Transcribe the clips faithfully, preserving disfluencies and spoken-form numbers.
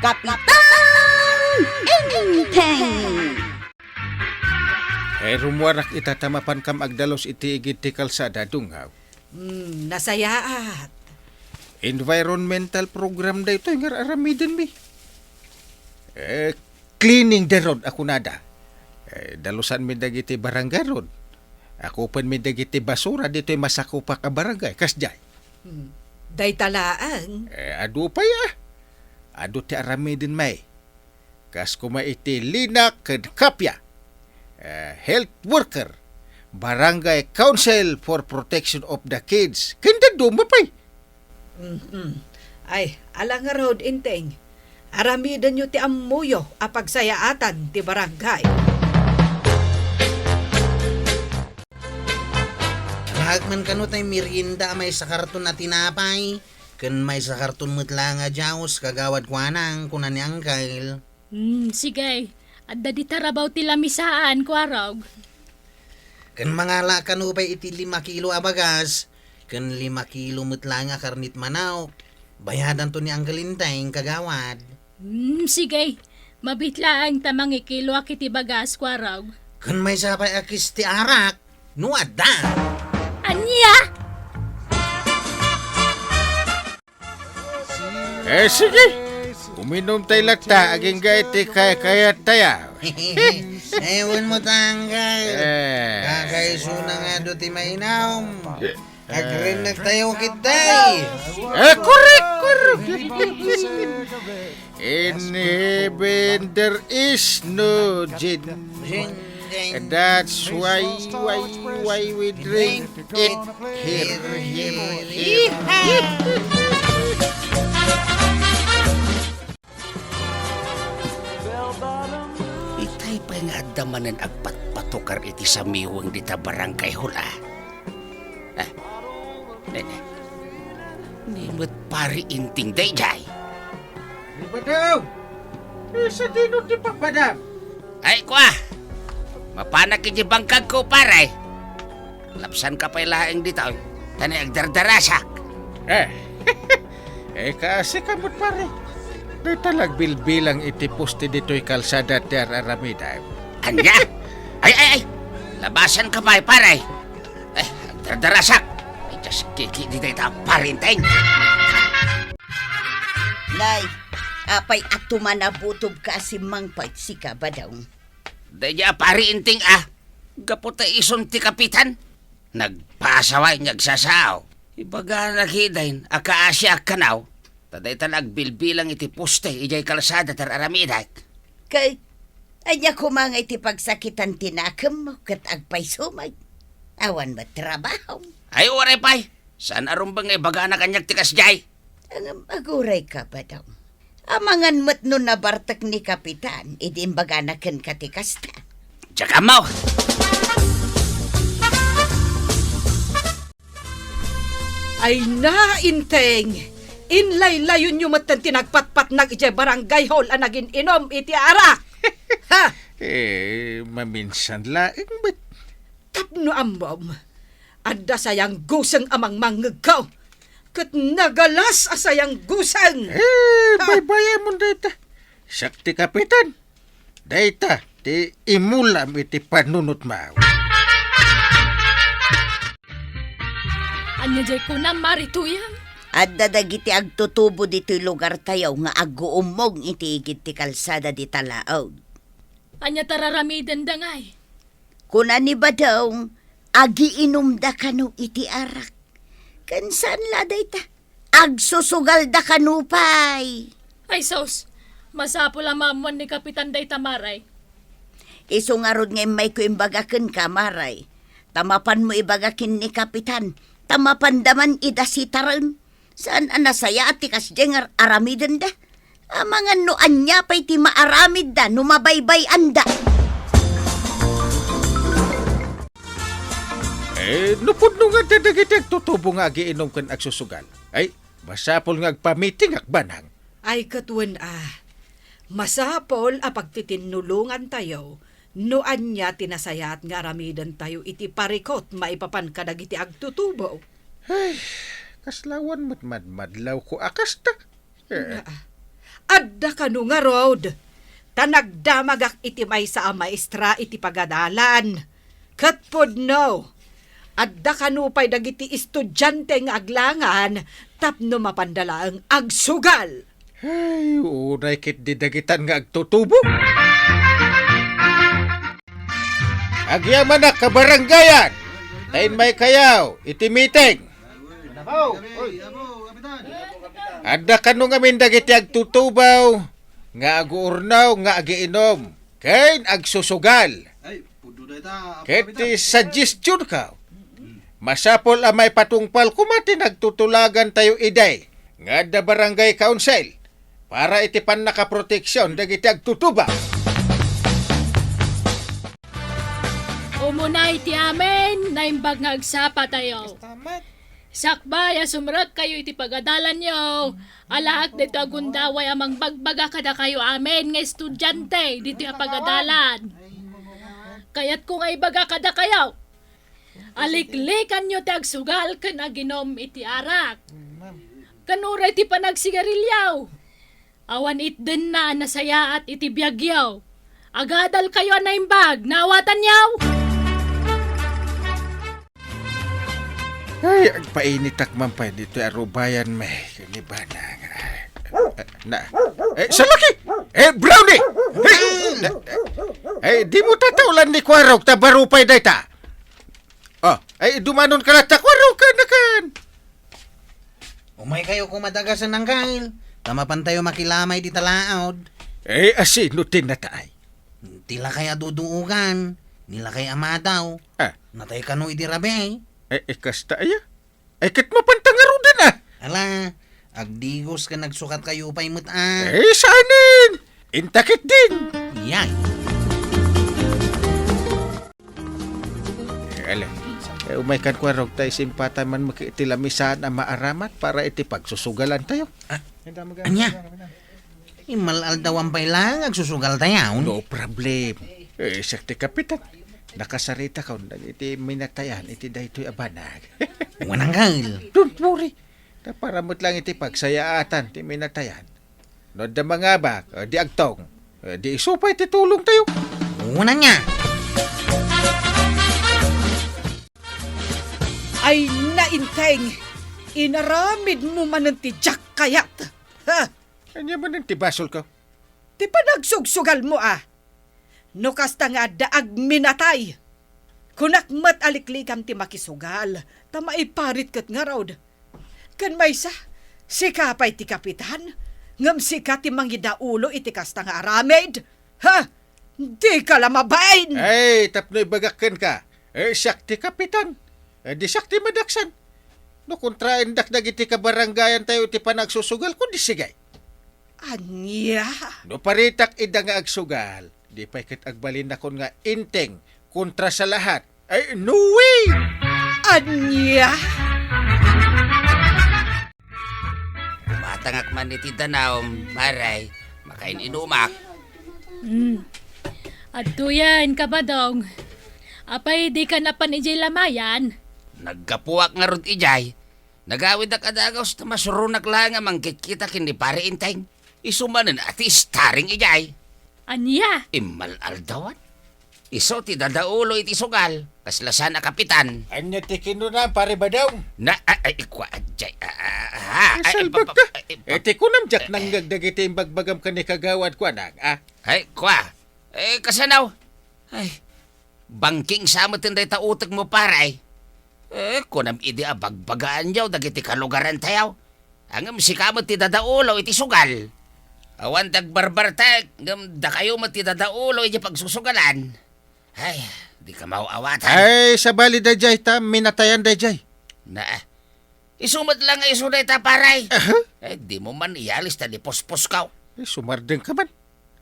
Kapitan Enteng! Ay, rummuarak ita ta mapankam agdalus iti igid ti kalsada, dungaw. Hmm, nasayaat. Environmental program daytoy nga ar-aramidenmi. Eh, cleaning the road a kunada. Eh, dalusanmi dagiti barangay road. Akupenmi dagiti basura ditoy masakupak a barangay. Kasdiay. Hmm. Dayta laeng. Eh, adu pay, ah. Adu ti aramiden, may. Kas kuma iti Lina ken Kapia, eh, health worker, Barangay Council for Protection of the Kids, ken dadduma pay. Mhm. Ay, ala ngarud, Enteng. Aramidenyo ti ammoyo a pagsayaatan ti barangay. Alaek man kano tay merienda a maysa karton a tinapay, ken maysa karton met laeng a juice, kagawad kuanang, kuna ni Angkel. Hmm, sige. Adda dita rabaw ti lamisaan, Kuarog. Ken mangala kano pay iti lima kilo a bagas, ken lima kilo met laeng a karnit manok. Bayadanto ni Angkel Enteng, kagawad. Hmm, sige. Mabiit laeng ta mangikilo a kiti bagas, Kuarog. Ken maysa pay a kes ti arak, no adda. Ania? Eh, sige. Uminum tay latta, agingga iti kaykayattayo. Ewan mo, Angkel. Eh. Kakaisuna nga do ti mainom. Agrimek tayo kitay. Eh, correct, correct. In heaven there is no gin. And that's why, why, why we drink it here, here, here. Itay pay nga adda manen agpatpatukar iti samiweng dita barangay hall, ah. Ah, nene. Ni met Pari Enteng daydiay. Ni Badong! Eh, sadino ti papadam? Ay, kua! Mapanak iti bangkagko, pare. Lapsanka pay laeng ditoy, ta nagdardarasak. Eh, eh, kaasi ka met, pare. Dayta nagbilbilang iti poste ditoy kalsada ti ar-aramidem. Ania? Ay, ay, ay! Labasanka pay, pare. Eh, agdardarasak. Ay, just kiki di dayta, Pari Enteng. Nay, apay a tumanabutob ka a simmangpet sika, Badong? Daydiay a Pari Enteng a, gapu ta isun ti kapitan. Nagpasaway nga agsasao. Ibagana kitaen a kaasiak kanaw, ta dayta nagbilbilang iti poste idiay kalsada ti ar-aramidek. Kay, ania koma nga iti pagsakitan ti nakemmo ket agpayso met? Awan met trabahom. Ay, uray pay. Saan a rumbeng nga ibagana kaniak ti kasdiay? Ngem aguray ka, Badong. Amangan met no nabartek ni Kapitan idi imbagana kenka ti kasta. Diak ammo! Ay na, Enteng! Inlaylayonyo metten ti nagpatpatnag idiay barangay hall a nagin-inom iti arak! Ha! Eh, maminsan laeng met. Tapno ammom, adda sayangguseng a mangmangngegko, ket nagalas a sayangguseng. Eh, ha? Baybayamon dayta. Siak ti kapitan. Dayta ti imulam iti panunotmo. Ania diay kunam, Mari Tuyang? Adda dagiti agtutubo ditoy lugartayo nga aguummong iti igid ti kalsada dita laeng. Ania ti ar-aramidenda ngay? Kuna ni Badong, agiinumda kano iti arak. Ken saan la dayta, agsusugalda kano pay. Ay sus, masapul a maammoan ni Kapitan dayta, Mari. Isu ngarud nga immayko imbaga kenka, Mari. Ta mapanmo ibaga ken ni Kapitan, ta mapanda man ida sitaren. Saan a nasayaat ti kasdiay nga ar-aramidenda? Amangan no ania pay ti maaramidda no mabaybay-anda. Eh, no pudno nga adda dagiti agtutubo nga agiinum ken agsusugal, ay, masapul nga agpamitingak, Banang. Ay, ket wen a, masapul a pagtitinnulongantayo no ania ti nasayaat nga aramidentayo iti parikut maipapan kadagiti agtutubo. Ay, kasla awan met madmadlawko a kasta. Eh. Nga, ah, Adda kano ngarud, ta nagdamagak iti maysa a maestra iti pagadalan. Ket pudno, adda kano pay dagiti estudiante nga aglangan tapno mapanda laeng agsugal. Ay, unay ketdi dagitan nga agtutubo. Agyamanak, kabarangayan, ta immaykayo iti meeting. Adda kano ngamin dagiti agtutubaw nga aguurnaw nga agiinom ken agsusugal. Ket ti suggestionko, masapul a maipatungpal koma ti nagtutulagantayo idi nga adda barangay council para iti pannakaproteksion dagiti agtutubaw. Umuna iti amin, naimbag nga agsapatayo. Sakbay a sumrekkayo iti pagadalanyo, alaak daytoy a gundaway a mangbagbaga kadakayo amin nga estudiante ditoy a pagadalan. Kayatko nga ibaga kadakayo, aliklikanyo ti agsugal ken aginom iti arak. Ken uray ti panagsigarilyo. Awan itdenna a nasayaat iti biagyo. Agadalkayo a naimbag, naawatanyo? Ay, agpainitak man pay ditoy a rubayan, may kanibana. Na, eh, salaki! Eh, Brownie! Eh, na, eh, di mo tataulan ni Kwarog, ta baro pay dayta. Oh, ay, dumanon ka latta, Kwarog, kan, kan. Umaykayo koma dagasen, Angkel, ta mapantayo makilamay dita laod. Eh, asino ti nataay? Ti lakay a duduogan, ni lakay a madaw. Ah. Natay kano idi rabii. Eh, eh, kasta aya? Eh, ket mapanta ngaruden, ah. Ala, agdigos ken agsukatkayo pay met, ah. Eh, saanen? Inta ketdin. Yay. Eh, ala. Eh, umaykan, Kwarog, ta isimpatan man met iti lamisaan a maaramat para iti pagsusugalantayo. Ah, ania? Immal-aldawan pay laeng agsusugaltayo? No problem. Eh, siak ti kapitan. Nakasaritakon dagiti minatayan iti daytoy a banag. Wen, Angkel. Don't worry. Ta para met laeng iti pagsayaatan ti minatayan. No adda mangabak, eh, di agtong. Eh, di isu pay ti tulongtayo. Wen, ania? Ay, nainteng, inaramidmo manen ti diak kayat. Ha? Ania manen ti basolko? Ti panagsugsugalmo, a. No kasta nga adda agminatay, kunak met a liklikam ti makisugal, ta maiparit ket ngarud. Ken maysa, sika pay ti kapitan, ngem sika ti mangidaulo iti kasta nga aramid? Ha? Dika la mabain! Ay, tapno ibagak kenka, eh, siak ti kapitan. Eh, di siak ti madaksan. No kontraendak dagiti kabarangayantayo iti panagsusugal, kundi sige. Ania? No paritak ida nga agsugal, di pay ket agbalinakon nga inteng kontra sa lahat. Ay, no way! Ania? Matangak man iti danum, pare. Makain-inumak. Hmm. Adtoyen, Kabadong. Apay, dika napan idiay lamayan? Naggapuak ngarud idiay. Nagawidak a dagus ta masuronak laeng a mangkitkita ken ni Pare Enteng. Isu manen a ti starring idiay. Ania? Immal-aldawan. Isu ti dadaulo iti sugal. Kasla saan a kapitan. Ania ti kinunam, Pare Badong? Na, ay, ay, kua, jay, ah, ah, ah, ay, salbag pa, pa, ta. Ay, pa, eh, ti kunam, diak eh, eh. Nangngeg dagiti imbagbagam ken ni Kagawad, kuanak, ah. Ay, kua. Eh, kasano? Ay, bangking sa met dayta utekmo, pare. Eh, kunam idi a bagbagaanyo dagiti kalugarantayo. Ngem sika met ti dadaulo iti sugal. Awan ti agbarbartek, ngem dakayo met ti dadaulo iti pagsusugalan. Ay, dika maaw-awatan. Ay, sabali dayjay, ta minatayan dayjay. Na, isu met la nga isu dayta, pare. Aha. Eh, dimo man iyalis ta dipuspos ka. Eh, sumardeng ka man.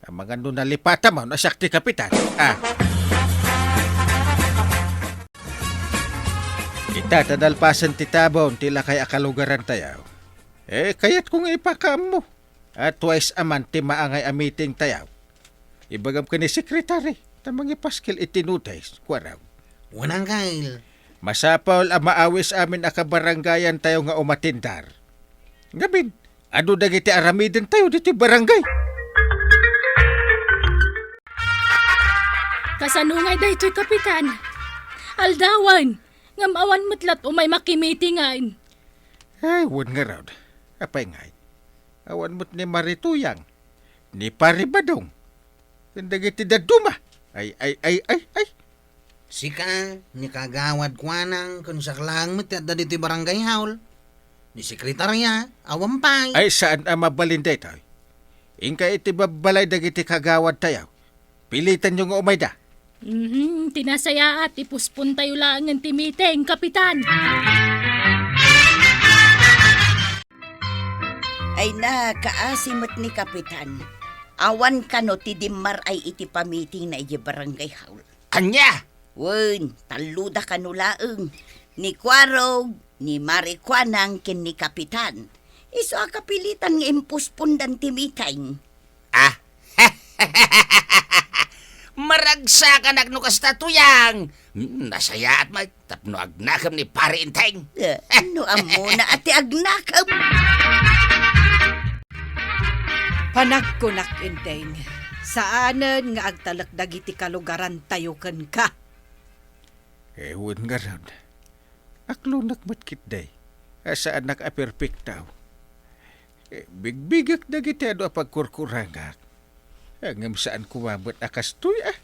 Amangan no nalipata man a siak ti kapitan. Ah. Ita ta nalpasen ti tabon ti lakay a kalugarantayo. Eh, kayatko nga ipakaammo a twice a month ti maangay a meetingtayo. Ibagam ken ni Secretary ta mangipaskil iti notice, kuarag. Wen, Angkel. Masapul a maawis amin a kabarangayantayo nga umatindar. Ngamin, Adu dagiti aramidentayo ditoy barangay? Kasano ngay daytoy, Kapitan? Aldawan, ngem awan met la't umay makimitingan. Ay, wen ngarud. Apay ngay? Awan met ni Mari Tuyang, ni Pari Badong, ken dagiti dadduma. Ay, ay, ay, ay, ay. Sika, ni Kagawad Kuanang, ken siak laeng met ti adda ditoy barangay hall. Ni sekretarya, awan pay. Ay, saan a mabalin daytoy. Inka iti babbalay dagiti kagawadtayo. Pilitanyo nga umayda. Mhm, ti nasayaat, ipuspon tayo laengen ti meeting, Kapitan. Ay na, kaasi met ni Kapitan. Awan kano ti dimmaray iti pamitingna idiay barangay hall. Ania? Wen, talloda kano laeng. Ni Kuarog, ni Mari Kuanang ken ni Kapitan. Isu a kapilitan nga impospondan ti meeting. Ah? Maragsakanak no kasta, Tuyang. Hmm, nasayaat met tapno agnakem ni Pari Enteng. Eh, no ammona a ti agnakem. Panagkunak, Enteng, saanen nga agtalek dagiti kalugarantayo kenka. Eh, wen ngarud. Aklonak met ketdi a saannak a perpekto. Eh, bigbigek dagiti adu a pagkurkurangak. Eh, ngem saan koma met a kastoy, ah,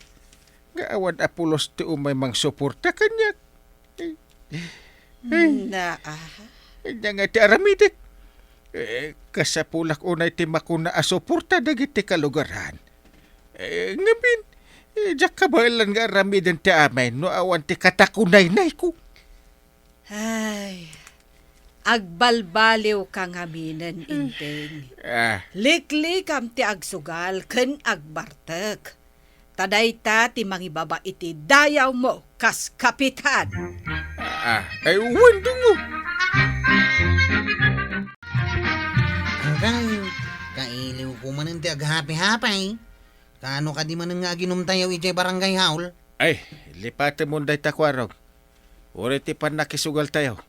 nga awan a pulos ti umay mangsuporta kaniak. Eh, eh, Naa. Ania nga ti aramidek? Eh, kasapulak unay ti makuna a suporta dagiti kalugaran. Eh, ngamin, eh, diak kabaelan nga aramiden ti amin no awan ti katakunaynayko. Ay, agbalbaliwka ngaminen, Enteng. Ah. Liklikam ti agsugal ken agbartek. Ta dayta ti mangibaba iti dayawmo kas kapitan. Ah, ay, wen, dungo. Angkal, kailiwko manen ti aghapi-hapi. Kaano kadi manen nga aginumtayo idiay barangay hall? Ay, lipatemon dayta, Kuarog. Uray ti pannakisugaltayo,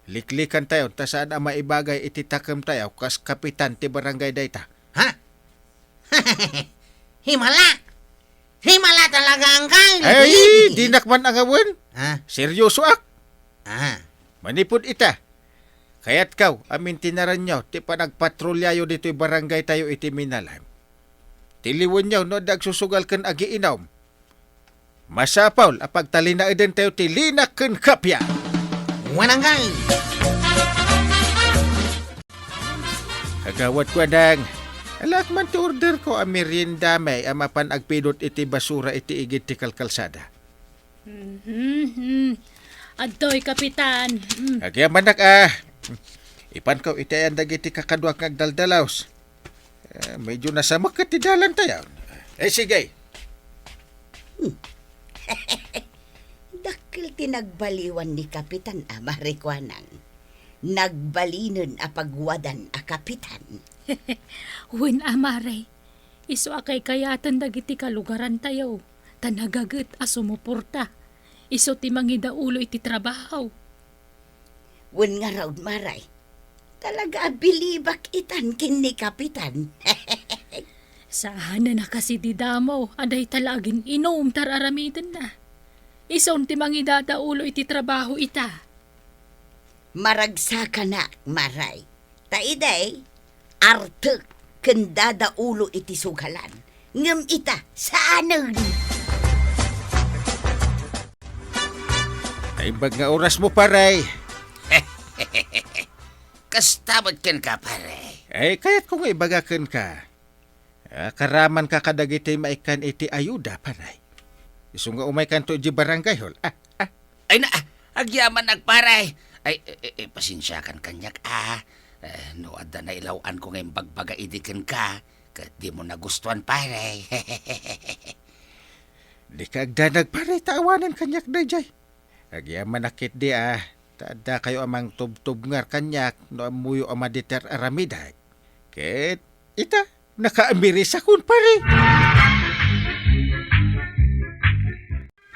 liklikantayo ta saan a maibagay iti takemtayo kas kapitan ti barangay dayta. Ha? Himala! Himala talaga, Angkal! Ay, dinak man angawen. Ha? Seryosoak. Ah. Manipud ita, kayatko a mintinaranyo ti panagpatrolyayo ditoy barangaytayo iti Minalan. Tiliwenyo no adda agsusugal ken agiinum. Masapul a pagtalinaedentayo ti linak ken kappia. Wen, Angkal. Kagawad Kuanang, alaak man ti orderko a meriendami a mapan agpidut iti basura iti igid ti kalkalsada. Mhm. Adtoy, Kapitan. Mm. Agyamanak a. Ipanko iti ayan dagiti kakaduak nga agdaldalaus. Eh, medyo nasamek ket ti dalantayo. Eh, sige. Hmm. Dakkel ti nagbaliwan ni Kapitan a Mari Kuanang. Nagbalinen a pagwadan a kapitan. Wen a, Mari, isu a kaykayaten dagiti kalugarantayo, ta nagaget a sumuporta. Isu ti mangidaulo iti trabaho. Wen ngarud, Mari, talaga a bilibak itan ken ni Kapitan. Saanen a kas idi damo a dayta la agin-inum ti ar-aramidenna. Isun ti mangidadaulo iti trabaho ita. Maragsakanak, Mari. Ta idi, artek ken dadaulo iti sugalan. Ngem ita, saanen. Naimbag nga orasmo, pare. Kasta met kenka, pare. Ay, kayatko nga ibaga kenka. Ah, karamanka kadagiti maikkan iti ayuda, pare. Isu nga umaykanto idiay barangay hall. Ah, ah. Ay na, ah, agyamanak, pare. Ay, eh, eh, eh, pasensiakan kaniak, ah. Eh, no adda nailaw-anko nga imbagbaga idi kenka, ket dimo nagustuan, pare. Dika agdanag, pare, ta awanen kaniak daydiay. Agyamanak ketdi, ah, ta addakayo a mangtubtubngar kaniak no ammoyo a madi ti ar-aramidek. Ket ita, nakaamirisakon, pare.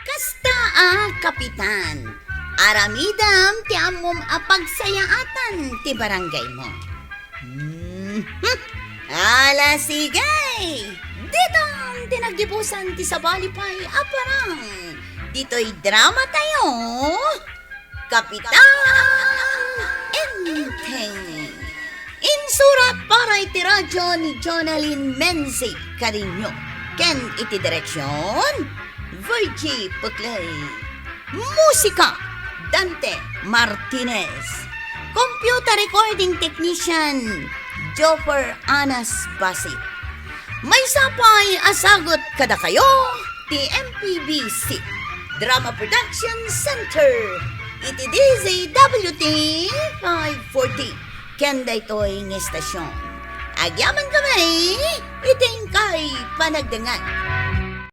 Kasta a, Kapitan, aramidem ti ammom a pagsayaatan ti barangaymo. Hmm, Hmm. Ala, sige! Ditan ti naggibusan ti sabali pay a parang ditoy drama tayo, Kapitan Enteng. Insurat para iti radyo ni Jonalyn Menzi Cariño ken iti direksyon, Virgie Puclay. Musika, Dante Martinez. Computer recording technician, Joffer Anas Basit. Maysa pay a sagut kadakayo ti M P B C Drama Production Center iti D Z W T five forty ken daytoy nga istasyon. Agyaman kami iti inkay panagdengngeg.